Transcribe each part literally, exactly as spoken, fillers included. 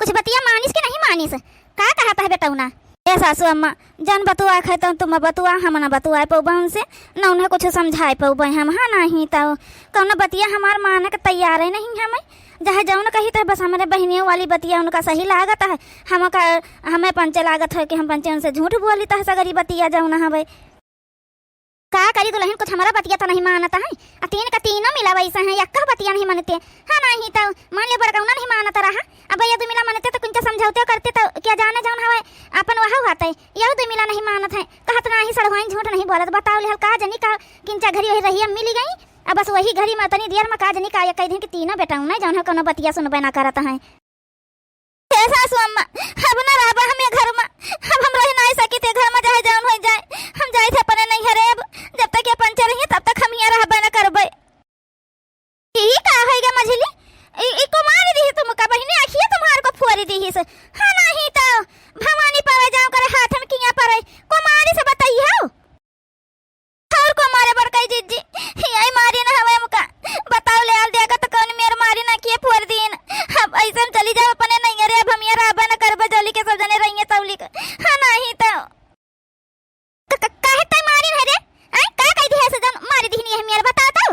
कुछ बतिया मानिस कि नहीं मानिस? का कहत है बेटौना? ए सासू अम्मा, जौन बतुआ है तो तुम बतुआ, हम न बतुआए पउबे उनसे, न उन्हें कुछ समझाए पउबे हम। हाँ, नहीं तो कौनो बतिया हमार माने के तैयार है नहीं हमें। चाहे जौन कही तो बस हमरे बहिनियों वाली बतिया उनका सही लागत है। हमका, हमें पंचे लागत है कि हम पंचे उनसे झूठ बोलित है सगरी बतिया जौन हवे। का करी दुलहिन, कुछ हमरा बतिया त नहीं मानत है। आ तीन का तीनों मिला वैसे हैं, यक्का बतिया नहीं मानते। हाँ, नहीं तो मान ले बड़कौना नहीं मानत रहा। अब ये दुमिला मानते तो कुंचा समझौते करते तो क्या जाने जौन हवे अपन वह होते। यहू दुमिला नहीं मानत है, कहत नाही सड़वाइन झूठ नहीं बोलत। बताओ ले हल का जनी का किंचा घरी वही रहिया मिली गई। अब बस वही घरी में तनी देर में का जनी का ये कह दिन कि तीनों बेटौना जौन है कौनो बतिया सुनबे ना करत है। हे सासू अम्मा, अब न रहबा हम ये घर मा, अब हम रह नाहीं सकित ये घर मा, चाहे जौन होइ जाए। हम जाइत है अपने नैहरे अब, जब तक ये पंचे रहिए तब तक हम हियाँ रहबे न करबे। ई का होइगा मझिली? ई, ई को मारी दिहिस तुमका बहिनी, अखिया तुम्हार को फोरी दिहिस। हाँ नाहीं तो भवानी परे जाओ करे हाथ में किया परे, को मारी से बताई हो। और को मारे बड़काई जिज्जी, यही मारी न हवे हमका। बताओ ले आल देखा तो कौन मेर मारी न किए फोर दिन। अब ऐसे हम चली जाओ अपने नैहरे, अब हम यहाँ रहबे न करबे, जौली के सब जने रहिए तौली के। हाँ नाहीं तो। क-, क-, काहे तै मारी न है रे? हैं? का कह दिहे से जौन मारी दिहनी है मेर, बताओ तो।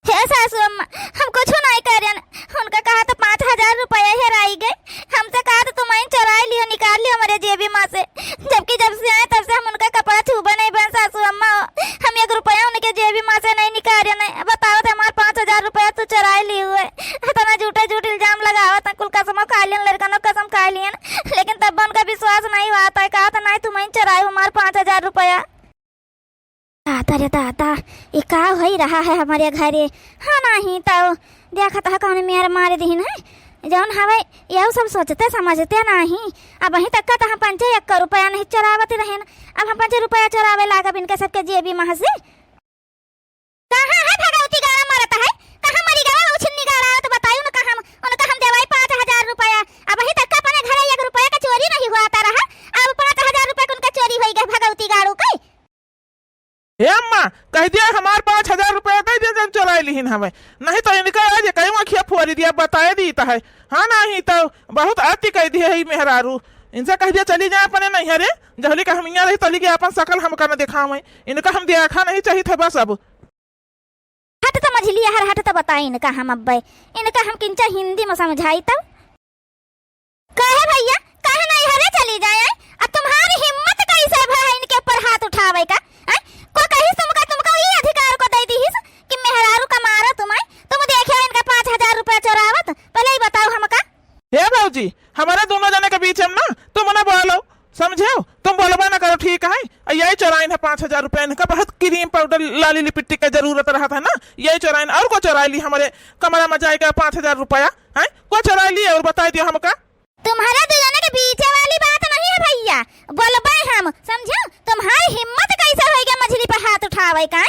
हे सासू अम्मा, हम कुछ नाहीं करेन। उनका कहा तो पाँच हजार रुपया हेराई गए। हमसे कहा तो तुम चोराई लियो, निकाल लियो हमरे जेबी मा से। जबकि जब से आए तब से हम उनका कपड़ा छूबे नहीं बन सासू अम्मा। हम एक रुपया उनके जेबी मा से नहीं निकाले नहीं। बताओ तो हमार पाँच हजार रुपया तू चोराई ली हुए। इतना झूठे झूठ इल्जाम लगावत है, कुल कसमो खा लियन, लड़कनो कसम खा लियन, लेकिन तब उनका विश्वास नहीं हुआ था। कहा तो नहीं तुम चोराई हमार पाँच हजार रुपया। दादा रे दादा, ई का होइ रहा है हमरे घरे? हाँ, नाहीं तउ देखत ह कौन मेर मार दिहिन है। जौन हवे, यहू सब सोचते समझते नाहीं। अबहीं तक का त हम पंचे एक्को रुपया नहीं चोरावत रहेन, अब हम पंचे रुपया चोरावे लागब इनके सबके जेबी मह से। कहाँ है भगवती गाड़ा मारत है? कहाँ मरी गवा उ छिन्नी गाड़ा आवत बताई उनका हम, उनका हम देवाई पाँच हजार रुपया। अबहीं तक का अपने घरे एक रुपया का चोरी नहीं हुआ आता रहा, अब पाँच हजार रुपया के उनका चोरी होइ गए भगवती गाड़ू के। हे अम्मा, कहि दिया हमार पाँच हजार रुपया दइ दिया, जन चोराइ लिहिन हमें। नहीं तउ इनका आज कई आँखिया फोरि दिया, बताए दीत है। हाँ, नहीं तउ बहुत अति कहि दिया है ई मेहरारू। इनसे कहि दिया चली जाए अपने नैहरे, जहली का हम इहाँ रही तली के आपन सकल हमका न देखावइ। इनका हम देखा नहीं चाहित है बस अब। हट त मझिली हर हट त बताई इनका हम अब्बे। इनका हम किंचा हिंदी में समझाई तब। काहे भइया, काहे नैहरे चली जाए? आ तुम्हारी हिम्मत कैसे भय इनके ऊपर हाथ उठावे का? हैं? को कहिस तुमका, तुमका ई अधिकार को दइ दिहिस कि मेहरारू का मारो तुम्हें? तुम देखे इनका पाँच हजार रुपया चोरावत, पहले ही बताओ हमका। हे भौजी, हमारे दोनों जने के बीच में ना तुम ना बोलो, समझेउ? तुम बोलबा ना करो, ठीक है? आ यही चोराइन है पाँच हजार रुपया, इनका बहुत क्रीम पाउडर, लाली लिपस्टिक का जरूरत रहत है ना, यही चोराइन। और को चोराइ ली हमरे कमरा में जाइके पाँच हजार रुपया, हैं? को चोराइ ली और बताइ दियो हमका। तुम्हारे दू जने के बीच वाली बात नहीं है भइया, बोलबे हम, समझेउ? तुम्हारी हिम्मत कैसे होइगा मझिली पे हाथ उठावे का?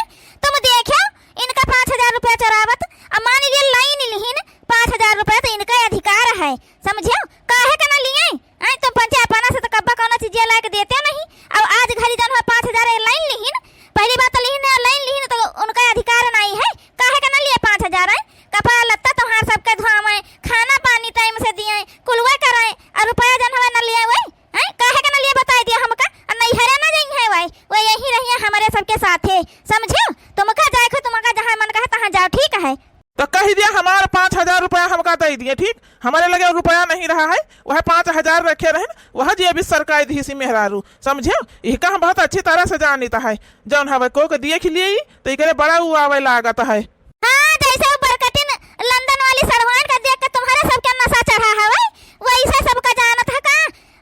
तुम देखेउ इनका पाँच हजार रुपया चोरावत, अब मान लिया लाइन लिहिन पाँच हजार रुपया तो इनका अधिकार है, समझेउ? काहे के ना लिए? आए तुम पंचे अपना से तो कब्बा कौनो चीजिया लाइके देते नहीं, अब आज घरी जौन हुआ पाँच हजार लाइन लिहिन, पहली बात तो लिहिन, लाइन लिहिन तो उनका अधिकार नहीं है, काहे के ना लिए पाँच हजार है? कपड़ा लत्ता तुम्हार सबके धोआवे, खाना पानी टाइम से दिए, कुलवा कराए, और रुपया जौन हवे न लिए वही, हैं? काहे के न लिए बताइ दिया हमका? आ नैहरे न जइहैं वही, वो यहीं रहिहैं हमरे सबके साथे, समझेउ? तुमका जाए को तुमका जहाँ मन कहे तहाँ जाओ, ठीक है? तो कहि दिया हमार पाँच हजार रुपया हमका दइ दिए, ठीक? हमरे लगे रुपया नहीं रहा है, वह पाँच हजार रखे रहेन, वह जेबी सरकाइ दिहिस ई मेहरारू, समझेउ? इहका हम बहुत अच्छी तरह से जानित है, जौन हवे को के दिए खिलिए ई, तो इकरे बड़ा उ आवे लागत है। हाँ, जैसे उ बरकटिन लंदन वाली सड़वाइन का देख के तुम्हरे सबके नशा चढ़ा हवे, वैसे सबका जानत है का?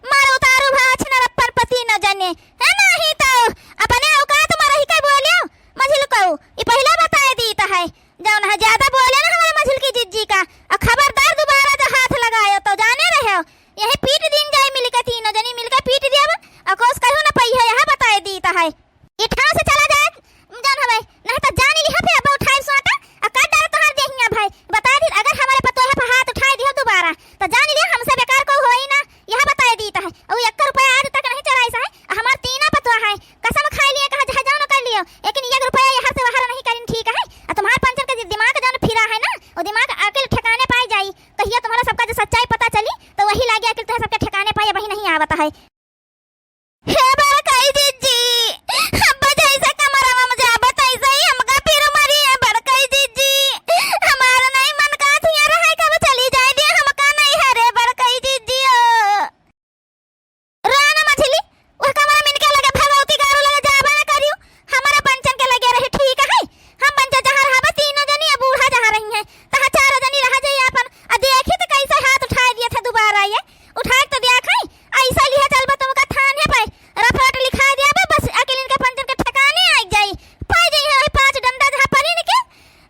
मार उतारू भा छिनर अपन पति न जने, है नाहीं तउ अपने औकात में रहि के बोलियो, मझिलकऊ, ई पहिले बताइ दीत है, जौन है ज्यादा बोले ना हमरे मझिलकी जिज्जी का, अउ खबरदार दुबारा जो हाथ लगायो तउ जाने रहेउ, यही पीट दीन जाए मिलके, तीनों जनी मिलके पीट दियब, अउ कोस कहियो न पइहे, यह बताइ दीत है। ई ठाव से चला जाए, जौन हवे, नहीं तो जान लिहा फिर अब उठाए सोटा, आ काट डाल तोहार देहिया भाई। बता दी, अगर हमारे पतोहे पर हाथ उठाए दियो दोबारा, तो जान लिहा हमसे बेकार को होई ना, यह बताए दीत है। अउ एक रुपया आज तक नहीं चोराइस है, आ हमार तीना पतोह है, कसम खाए लिए कहा चाहे जौन कर लियो, लेकिन एक रुपया यहाँ से वहाँ नहीं करिन, ठीक है? आ तुम्हार पंचन के दिमाग जौन फिरा है ना, वो दिमाग अकिल ठिकाने पाए जाई, कहिया तुम्हारा सबका जो सच्चाई पता चली, साइकिल तो है सबके ठिकाने पाए, अबहीं नहीं आवत है। हे बड़कई जिज्जी, अब जैसे कमरवा में जाबे तैसे ही हमका फिर मरी है बड़कई जिज्जी। हमार नहीं मन का थिया रहे, कब चली जाए दिया हमका नहीं है रे बड़कई जिज्जी ओ। रो ना मझिली, वह कमरा में इनके लगे भगवती गारू लगे जाबे ना करियो। हमारा पंचन के लगे रही ठीक है। हम पंचन जहाँ रहबे तीनों जनी, अब बूढ़ा जहाँ रही हैं, तहाँ चारों जनी रह जाई आपन। आ देखी तो कैसे हाथ उठाए दिए थे दोबारा ये। उठाए तो दिया खाई, ऐसा लिहा चलबे तुमका थाने पे। रफरट लिखा दिया बे, बस अकेले इनके पंचन के ठिकाने आ जाई। पाई जाई है वही पाँच डंडा जहाँ पर इनके,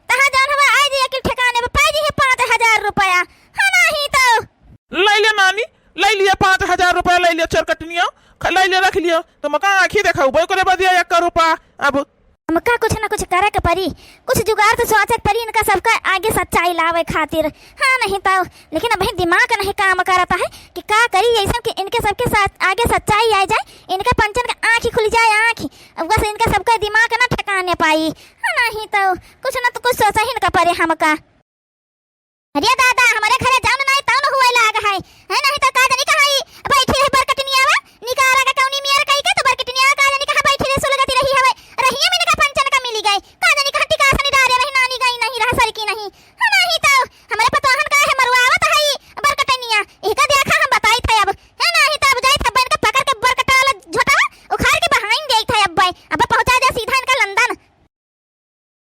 तहाँ जौन हवा आ जाई अकेले ठिकाने पे, पाई जाई है पाँच हजार रुपया। हाँ नहीं तो। ले ले नानी, ले लिया पाँच हजार रुपया, ले लिया चरकटनिया, ख-, ले लिया रख लिया। तो मका आँखी देखाऊ, बोई करे बदिया एक रुपया। अब हमका कुछ ना कुछ करे के परी, कुछ जुगाड़ तो सोचे के परी इनका सबका आगे सच्चाई लावे खातिर। हाँ नहीं तो, लेकिन अबहीं दिमाग नहीं काम करत है कि का करी ऐसन कि इनके सबके साथ आगे सच्चाई आ जाए, इनके पंचन के आँखी खुल जाए आँखी। अब बस इनका सबका दिमाग ना ठिकाने पाई। हाँ नहीं तो, कुछ ना तो कुछ सोचा ही इनका परे हमका। अरे दादा, हमरे घरे जौन नाई तौन हुए लाग है, है नहीं तो का जानी कहाँ ई बैठी रही बरकटनियावा, निकारा के कौनी मियर कही के तो बरकटनियावा का जानी कहाँ बैठी रही सुलगती रही हवे, रहिया में इनका पंचन का मिली गए, का जानी कहाँ टिकासनी डारे रही, नानी गई नहीं रहा सरकी नहीं, है नहीं तो हमरे पतोहन का है मरुआवत है ई बरकटनिया, इहका देखा हम बताई थे अब, है नहीं तो अब जाई थे इनका पकड़ के बरकटाला झोटावा उखाड़ के बहाइन देई थे अब, अब पहुँचा दे सीधा इनका लंदन।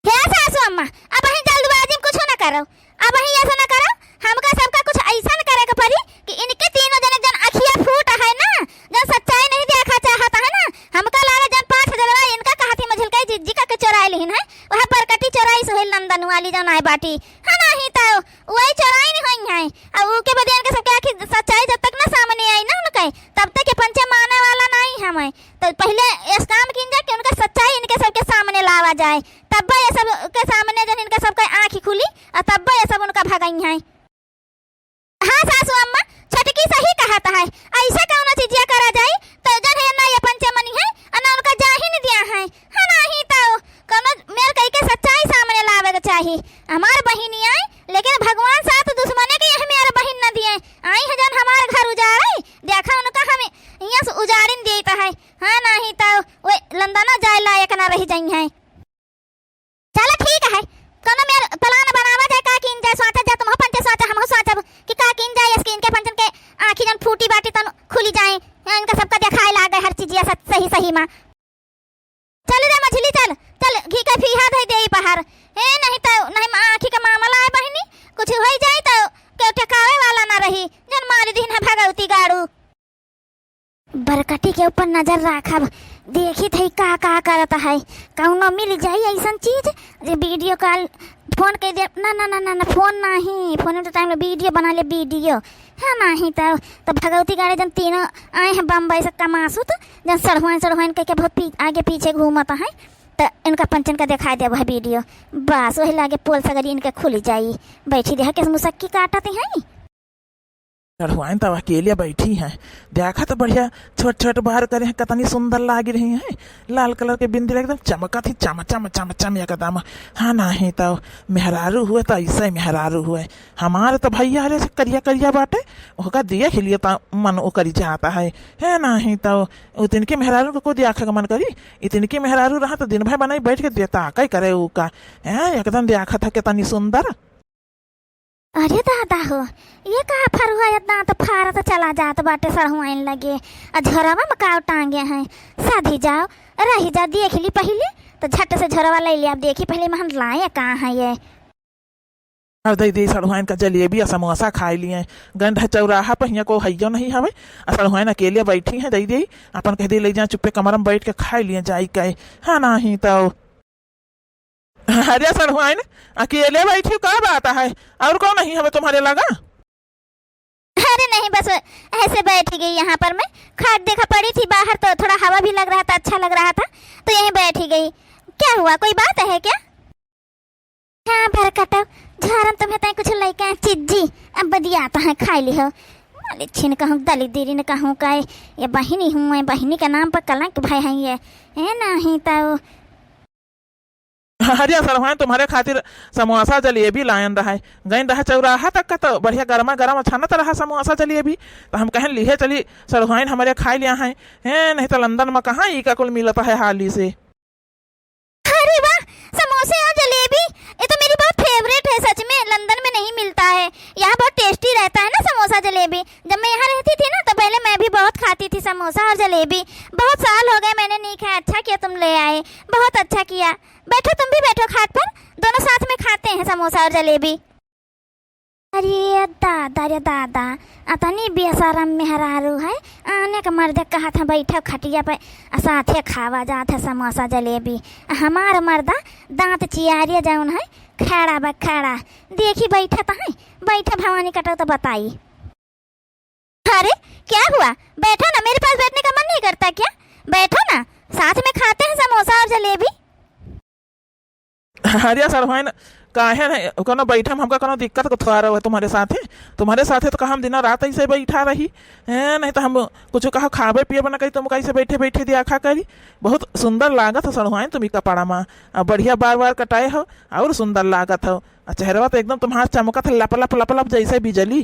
हे सासू अम्मा, अबहीं जल्दबाजी में कुछ न करो, अबहीं ऐसा न करो, हमका सबका कुछ ऐसा न करे के परी कि इनके तीनों जने जन अखिया फूट है ना, जन सच्चाई नहीं देखा चाहत है ना, हमका लागे जन पाँच हजारवा इनका कहती मझिलकई जिज्जी का के चोराई लिहिन है, वह बरकटी चोराई सोहेल नंदन वाली जन आए बाटी, है नहीं तो वही चोराई नहीं होई है। अब ऊके बदे इनके सबके आखिर सच्चाई जब तक ना सामने आई ना उनके, तब तक ये पंचे माने वाला नहीं हमें। तो पहिले इस काम कीन जाए कि उनका सच्चाई इनके सबके सामने लावा जाए, तब ये सब के सामने जन इनके सबके आँखी खुली और तब ये सब उनका भगई हैं। हाँ सासू अम्मा, छोटकी सही कहत है, ऐसा कौनो चीजिया करा जाए तो जन है ना ये पंचे मनी है और ना उनका जाहिन दिया है। हाँ, नाही तो कौनो मेर कई के सच्चाई सामने लावे के चाही। हमार बहिनी आई, लेकिन भगवान साथ दुश्मने के यह मेर बहिन न दिए। आई है जन हमार घर उजाड़े, देखा उनका हम यहाँ से उजाड़िन देत है। हाँ, नाही तो वे लंदना जाए लायक ना रह जाई हैं। चला ठीक है, कौनो मेर plan बनावा जाए, का कीन जाए, सोचा जाए, तुमहू पंचे सोचा, हमहू सोचब कि का कीन जाए, इसके इनके पंचन के आँखी जन फूटी बाटी तन खुली जाए, इनका सबका देखाए लागे हर चीजिया सच-, सही सही मा। चल रे मझली, चल, चल, घी के फीहा धई देई पहाड़। ए, नहीं तो, नहीं मा-, आँखी के मामला है बहिनी, कुछ होई जाई तो केहू ठेकावे वाला ना रही, जन मारी दीन है भगवती गाड़ू। बरकटी के ऊपर नजर राखब, देखी थई का का करत है, कौनो मिल जाई ऐसन चीज जे video call, phone के दे, ना, ना, ना, ना, ना, phone नाही, phone में तो time ले video बना ले, video। हाँ, नाही तो, तो भगवती गाड़े जन तीनों आए हैं बम्बई से कमासुत, जन सड़हुआइन, सड़हुआइन कह के बहुत पी-, आगे पीछे घूमत है, तो इनका पंचन का दिखाई देब है video। बस वही लागे पोल सगरी इनके खुली जाई। बैठी रह के मुसक्की काटत हैं। सड़हुआइन तो अकेले बैठी हैं, देखा तो बढ़िया छोट छोट बार करे हैं, कितनी सुंदर लाग रही हैं। लाल colour के बिंदी एकदम चमकत ही चम चम चम चम एकदम। हाँ, नाही तो मेहरारू हुए तो ऐसे ही मेहरारू हुए। हमार तो भैया हरे से करिया करिया बाटे, ओका देख लिए तो मन ओकरी जाता है। है नाही तो उ तिनके मेहरारू को, को देखे के मन करी, इ तिनके मेहरारू रहा तो दिन भर बनाई बैठ के देता कई करे ओका। हैं, एकदम देखा था कितनी सुंदर। अरे दादा हो, ये का फरुआ ये दाँत फारत चला जात बाटे सड़हुआइन लगे। आ झोरवा में काव टांगे हैं, साधी जाओ, रही जा, देख ली पहिले, तो झट से झोरवा ले लिया। अब देखी पहिले महन लाए कहाँ है ये। अब दई दे सड़हुआइन का जलेबी आ समोसा खाए लिए। गंध चौराहा पर हियाँ को हइयो नहीं हवे, आ सड़हुआइन अकेले बैठी हैं, दई दे, अपन कह दे ले जा, चुप्पे कमरा में बैठ के खाए लिए जाई के। हाँ, नाही तो। अरे सड़हुआइन, अकेले बैठी हो, का बात है? और कौन नहीं हवे तुम्हारे लगा? अरे नहीं, बस ऐसे बैठी गई यहाँ पर मैं। खाट देखा पड़ी थी बाहर, तो थोड़ा हवा भी लग रहा था, अच्छा लग रहा था, तो यहीं बैठी गई। क्या हुआ, कोई बात है क्या? हाँ बरकटो, झरन तुम्हें तय कुछ लइका चिज्जी, अब बदिया तो है, खाई ली हो। मालिक छिन कहूँ, दली दीरी ने कहूँ का, ये बहिनी हूँ, ये बहिनी के नाम पर कलंक भय है ये। ए नाही तो। अरे सरहुआइन, तुम्हरे खातिर समोसा जलेबी लायन रहा है। गइन रहा चौराहा तक का तो बढ़िया गरमा गरम छानत रहा समोसा जलेबी। तो हम कहन लिहे चली सरहुआइन हमरे खाइ लिया है। हैं, नहीं तो लंदन में कहाँ ई का कुल मिलत है हाली से। अरे वाह, समोसे और जलेबी, ये तो मेरी बहुत favourite है सच में, लंदन में नहीं मिलता है, यहाँ बहुत tasty रहता है ना समोसा जलेबी। जब मैं यहाँ रहती थी ना तो पहले मैं भी बहुत खाती थी समोसा और जलेबी, बहुत साल हो गए मैंने नहीं खाया। अच्छा किया तुम ले आए, बहुत अच्छा किया। बैठो, तुम भी बैठो खाट पर, दोनों साथ में खाते हैं समोसा और जलेबी। अरे दादा रे दादा, अतनी बेशरम मेहरारू है, आने के मर्दे कहत है बैठो खटिया पे, आ साथे खावा जात है समोसा जलेबी। आ हमार मर्दा दाँत चियारिया जौन है, खड़ा बा खड़ा। देखी बैठत है, बैठो भवानी कटो तो बताई। अरे क्या हुआ, बैठो ना, मेरे पास बैठने का मन नहीं करता क्या? बैठो ना, साथ में खाते हैं समोसा और जलेबी। अरे सरहुआइन, काहे नहीं, कोनो बैठे में हमका कोनो दिक्कत को थोड़ा रहो है तुम्हरे साथे? तुम्हरे साथे तो का हम दिना रात ऐसे बैठा रही, हैं? नहीं तो हम कुछ कहा खाबे पिए बना कहीं तुमका ऐसे बैठे बैठे दिया खा करी। बहुत सुंदर लागत हो सरहुआइन तुम ई कपड़ा मा, आ बढ़िया बार बार कटाए हो और सुंदर लागत हो। आ चेहरवा तो एकदम तुम्हार चमकत है लप लप लप लप जैसे बिजली।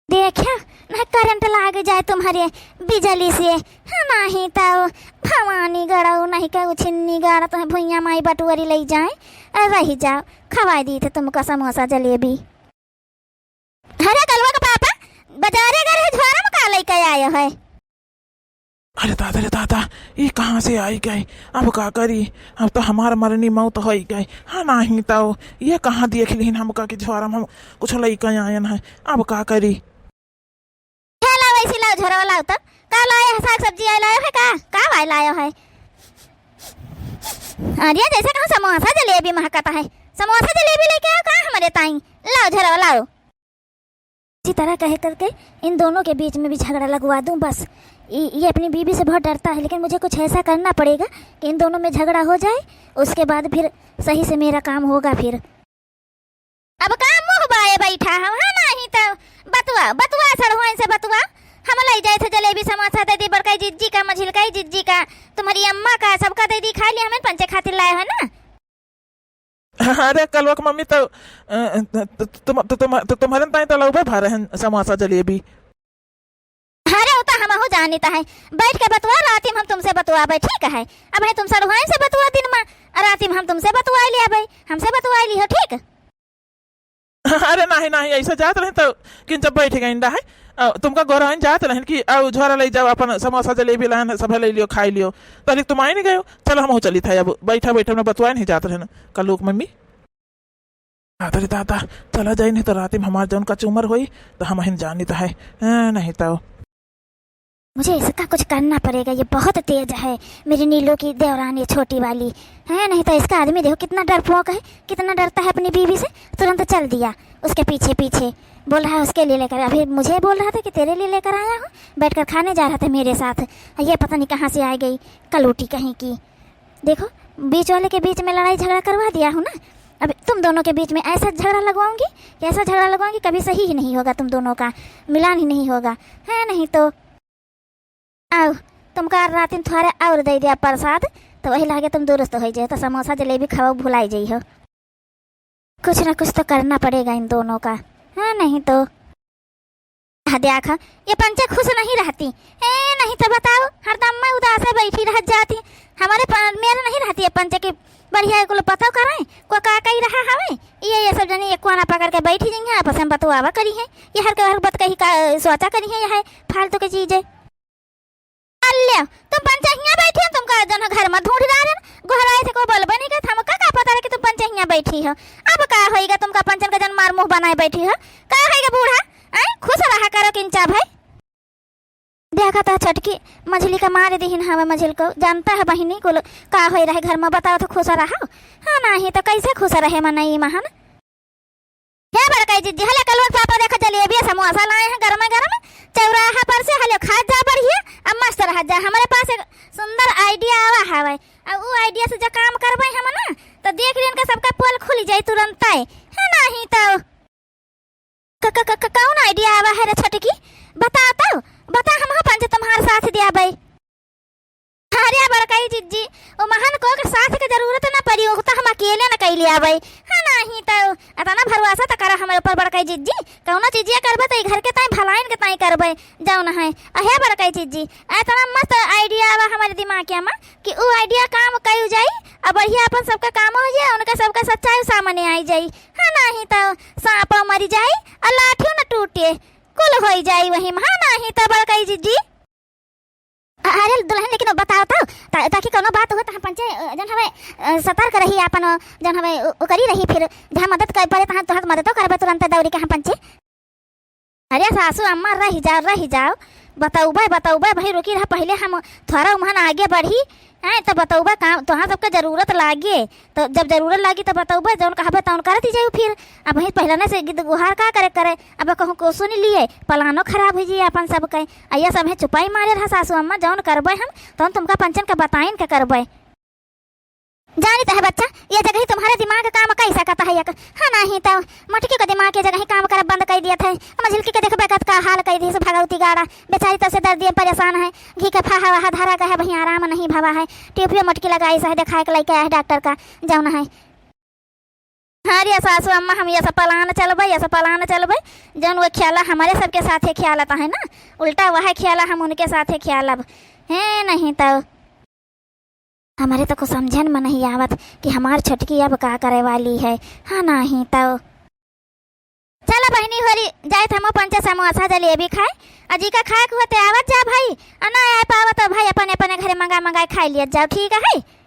देखा, ना करंट लाग जाए तुम्हरे बिजली से, हाँ, नहीं तो भवानी गड़ो नहीं के उछिन्नी गड़ तो भुइया माई बटुअरी ले जाए, अ, रह जाओ, खवाई दी थे तुमका समोसा जलेबी। अरे कलुआ के पापा, बाजारे गए रहे, झोरा में का लेके आयो है? अरे दादा रे दादा, ई कहाँ से आई गए? अब का करी? अब तो हमार मरनी मौत होई गए। हाँ, नहीं तो ये कहाँ देख लिहिन हमका कि झोरा में हम कुछ लइका आयन है। अब का करी? क्या लाओ ऐसी, लाओ झोरा लाओ तब। का लाए है, साग सब्जी आए लायो है का? का भाई लायो है? अरे जैसे कहा समोसा जलेबी महकता है, समोसा जलेबी लेके आओ का हमारे ताई? लाओ झोरा लाओ। इसी तरह कह करके इन दोनों के बीच में भी झगड़ा लगवा दूं बस। ये, ये अपनी बीवी से बहुत डरता है, लेकिन मुझे कुछ ऐसा करना पड़ेगा कि इन दोनों में झगड़ा हो जाए, उसके बाद फिर सही से मेरा काम होगा फिर। अब का मुँह बाए बैठा हो, हाँ, नहीं तो बतुआ, बतुआ सरहुआइन से बतुआ। हम लई जाए थे जलेबी समोसा दे दी बड़काई जिज्जी का, मझिलकाई जिज्जी का, तुम्हारी अम्मा का, सबका दे दी, खा लिया, हमें पंचे खातिर लाए हो ना। अरे कलुआ के मम्मी तो, अ, त-, त-, तुम, त-, तुम, त-, तुम्हरे ताई तो लउबे भरे हैं समोसा जलेबी। अरे वो तो हमहू जानित है, बैठ के बतुआ, राती में हम तुमसे बतुआबे, ठीक है? अब है तुम सरहुआइन से बतुआ दिन में, और राती में हम तुमसे बतुआ लियाबे, हमसे बतुआ लिहो, ठीक? अरे नहीं नहीं, ऐसे जात रहे तो किन जब बैठ गए इंदा है, अ, तुमका गोराइन जात रहे कि आओ झोरा ले जाओ, अपन समोसा जलेबी लान सब ले लियो, खाई लियो, तो तुम आई नहीं गयो। चलो हमहू चली था, अब बैठा बैठा हमने बतुआ नहीं जात रहे ना कलुआ के मम्मी। दादा रे दादा, चला जाई, नहीं तो राती में हमार जौन का चूमर होई, तो हम हिन जानी तो है, हैं, नहीं तो। मुझे इसका कुछ करना पड़ेगा, ये बहुत तेज है, मेरी नीलू की देवरानी छोटी वाली, हैं, नहीं तो इसका आदमी देखो कितना डरपोक है, कितना डरता है अपनी बीवी से, तुरंत चल दिया उसके पीछे पीछे, बोल रहा है उसके लिए लेकर, अभी मुझे बोल रहा था कि तेरे लिए लेकर आया हूँ, बैठकर खाने जा रहा था मेरे साथ, ये पता नहीं कहाँ से आ गई कलूटी कहीं की। देखो, बीच वाले के बीच में लड़ाई झगड़ा करवा दिया हूँ ना। अब तुम दोनों के बीच में ऐसा झगड़ा लगवाऊंगी कि ऐसा झगड़ा लगवाऊंगी, कभी सही ही नहीं होगा तुम दोनों का, मिलान ही नहीं होगा, है नहीं तो। आओ, तुमका रात दिन थोड़ा और दे दिया प्रसाद, तो वही लागे तुम दुरुस्त हो जाए, तो समोसा जलेबी खावा भुलाई जाइ हो। कुछ ना कुछ तो करना पड़ेगा इन दोनों का, हाँ, नहीं तो। हाँ, देखा, ये पंचे खुश नहीं रहती। ए, नहीं तो बताओ, हरदम मैं उदासे बैठी रह जाती। हमारे प-, मेरे नहीं रहती ये पंचे की बढ़िया कुल पता करें, को का कही रहा हवे। ये, ये सब जने एक कोना पकड़ के बैठी गई हैं, आपस में बतुआवा करी हैं। ये हर के हर बात कही का सोचा करी हैं, यह फालतू की चीजें। अल्ले, तुम पंचे हियाँ बैठी हो, तुमका जन घर में ढूंढ रहा है, गोहराए थे को बोलबे नहीं करत, हमका का पता रहे कि तुम पंचे हियाँ बैठी हो। अब का होइगा, तुमका पंचन का जन मार मुंह बनाए बैठी हो। का होइगा बूढ़ा, आय, खुश रहा करो किंचा भाई। देखा था छोटकी, मझली का मार दीहिन हवे, मझिल को जानता है बहिनी कुल का होई रहे घर में, बताओ तो खुश रहा। हाँ, नहीं तो कैसे खुश रहे मनई महान। हे बड़काई जिज्जी, हले कलुआ के पापा देखा जलेबी समोसा लाए हैं गरमा गरम, चौराहा पर से हले खा जा बढ़िया, अब मस्त रह जा। हमारे पास एक सुंदर idea आवा हवे, अब उ idea से जो काम करबे हम ना, तो देख लेन के सबका पोल खुल जाई तुरंत। है नहीं तो क-, क-, क-, क-, कौन idea आवा है रे छोटकी? बता तो, बता, हम हो पंच तुम्हार साथ दिया भाई। अरे बड़कई जिज्जी, ओ महन को के साथ के जरूरत न परी, उ त हम अकेले न कइले आबै। हाँ, नाहीं त अतना भरोसा त करा हमरे ऊपर बड़कई जिज्जी, कउनो चीजिया करबै त ई घर के ताईं भलाइन के ताईं करबै, जउन है। अहे बड़कई जिज्जी, अतना मस्त idea आवा हमरे दिमाग मा कि उ idea काम कइउ जाई, अउ बढ़िया अपन सबका काम होइ जाए, उनका सबका सच्चाई सामने आइ जाई। हाँ, नाहीं त साँपो मरि जाई अउ लाठियो न टूटे, कुल होइ जाई वही मा। हाँ, नाहीं त बड़कई जिज्जी। अ-, अरे दुलहिन, लेकिन ओ बताओ तो, ता-, ताकि कउनो बात होइ त हम पंचे, अ, जउन हवे, अ, सतर्क रही आपन, अ, जउन हवे, ओ, ओकरी रही, फिर जहाँ मदद कर परे, तहाँ तोहार मददो करबै तुरंत दौड़ी के हम पंचे। अरे सासू अम्मा, रहि जाओ, रहि जाओ, बतउबै, बतउबै, वही रुकी रहा, पहिले हम थोड़ा उमहन आगे बढ़ी, हैं, त बतउबै, काम तोहार सबके जरूरत लागे, त जब जरूरत लागी त बतउबै, जउन कहबै तउन करत ही जाइउ फिर। अबहीं पहिलने से गिद्द गुहार का करे करे, अब कहूँ को सुनि लिए, पलानो खराब होइ जाई आपन सबके। अइया सबहे चुपाई मारे रहा सासू अम्मा, जउन करबै हम, तउन तुमका पंचन का बताइन के करबै। जानित है बच्चा, ये जगही तुम्हारे दिमाग काम कइ सकत है एक। हाँ, नाहीं त मोटकी के दिमाग ये जगही काम करब बंद कइ दियत है। हम झिलकी के देखबे कत का हाल कइ दिहिस भगवती गाड़ा। बेचारी तब से दर्दिये परेशान है। घी के फाहा वाहा धरा गए है, वहीं आराम नहीं भवा है। ट्यूबियो मोटकी लगाइस है, देखाए के लइके आए है डॉक्टर का, जउन है। हाँ रे सासू अम्मा, हम ये सब पलान चलबै, ये सब पलान चलबै, जउन वो ख्याला हमरे सबके साथे ख्यालत है ना, उल्टा वह ख्याला हम उनके साथे ख्यालब। हे नहीं तो हमरे तो कुछ समझन में नहीं आवत कि हमार छोटकी अब का करे वाली है। हाँ, नाहीं तो। चला बहिनी होरी, जाइत हमो पंचे समोसा जलेबी खाए, अजी का खाए के होते आवत जा भाई, अ ना आए पावत तो भाई अपने अपने घरे मंगा मंगाए खाए लियत जाओ, ठीक है?